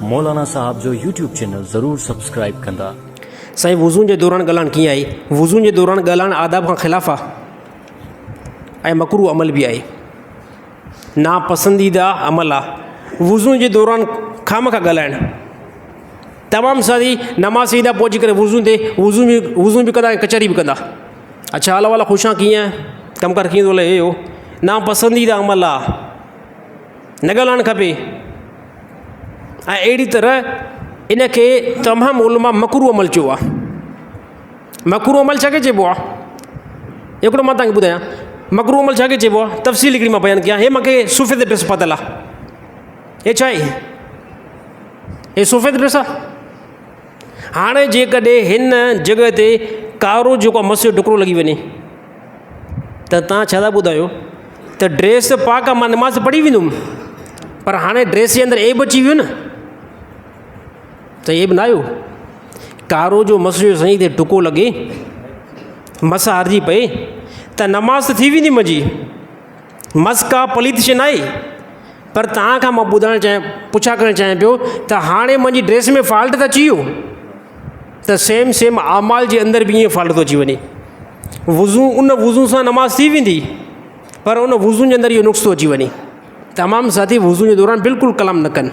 مولانا صاحب جو YouTube channel ضرور سبسڪرائيب ڪندا. سائين وضو جي دوران ڳالهائڻ ڪيئن آهي؟ وضو جي دوران ڳالهائڻ آداب کان خلاف آهي ۽ مڪروه عمل به آهي. ناپسنديده عمل آهي. وضو جي دوران خامخواه ڳالهائڻ. تمام ساري نماز ايندا پهچي ڪري وضو تي وضو به وضو به ڪندا ۽ ڪچهري به ڪندا. اڇا حال احوال خوش آن ڪيئن ڪم ڪار ڪيئن ٿو هلي هي هو ناپسنديده عمل آهي. نه ڳالهائڻ کپي. ۽ اهڙي طرح ان کي تمام علماء مڪروه عمل چيو آهي. مڪروه عمل ڇا کي چئبو آهي؟ هڪڙو مان توهان کي ٻڌايان مڪروه عمل ڇا کي چئبو آهي؟ تفصيل هڪڙي مان بيان ڪيان هي مونکي سفيد ڊريس پاتل آهي هي ڇا آهي؟ هي سفيد ڊريس آهي هاڻي جيڪڏهن هن جڳهه تي ڪارو جيڪو آهي مس جو ٽڪرو لڳي وڃي ته توهان ڇا ٿا ٻڌايو ته ڊريس پاڪ آهي مان نماز پڙهي ويندم پر هاڻي ڊريس جي اندر عيب اچي ويو نه ته عيب نه آيو ڪارو جو مس جو سائين تي ٽڪو لڳي مس هارجي پئي ته نماز ته ٿي ويندي منهنجي مس ڪا پليت شي ناهي پر توهان کان مان ٻڌائڻ چاهيان پڇا ڪرڻ چاهيان پيو ته هاڻي منهنجي ڊريس ۾ فالٽ ته اچي ويو ته سيم سيم اعمال جي اندر به ائين فالٽ ٿو اچي وڃي وضو ان وضو سان نماز ٿي ويندي پر ان وضو جي اندر اهو نقص ٿو اچي وڃي تمام ساٿي وضو جي دوران بلڪل ڪلام نه ڪن.